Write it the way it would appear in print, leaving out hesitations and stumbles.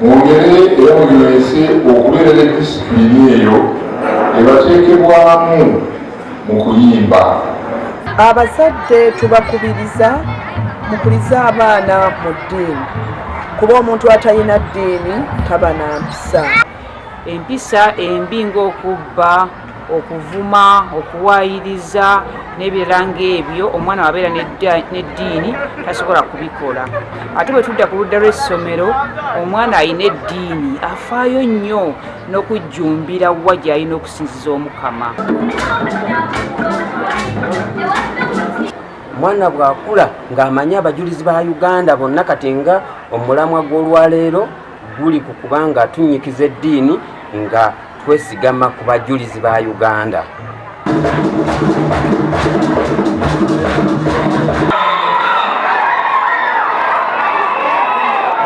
Mwongere era munyweze okubeera ne disipulini eyo ebateekebwamu mu kuyimba. Abazadde tubakubiriza mukulize abaana mu ddiini kuba omuntu atalina ddiini taba na mpisa. Empisa embi ng'okubba, okuvuma, okuwaayiriza n'ebirala ng'ebyo, omwana wabeera n'eddiini tasobola kubikola. Ate bwe tudda ku ludda lw'essomero, omwana alina eddiini afaayo nnyo n'okujjumbira wa gy'alina okusinziza Omukama. Omwana bw'akula ng'amanyi abajulizi ba Uganda bonna, kati nga omulamwa gw'olwaleero guli ku kubanga tunnyikiza eddiini nga twesigama ku bajulizi ba Uganda.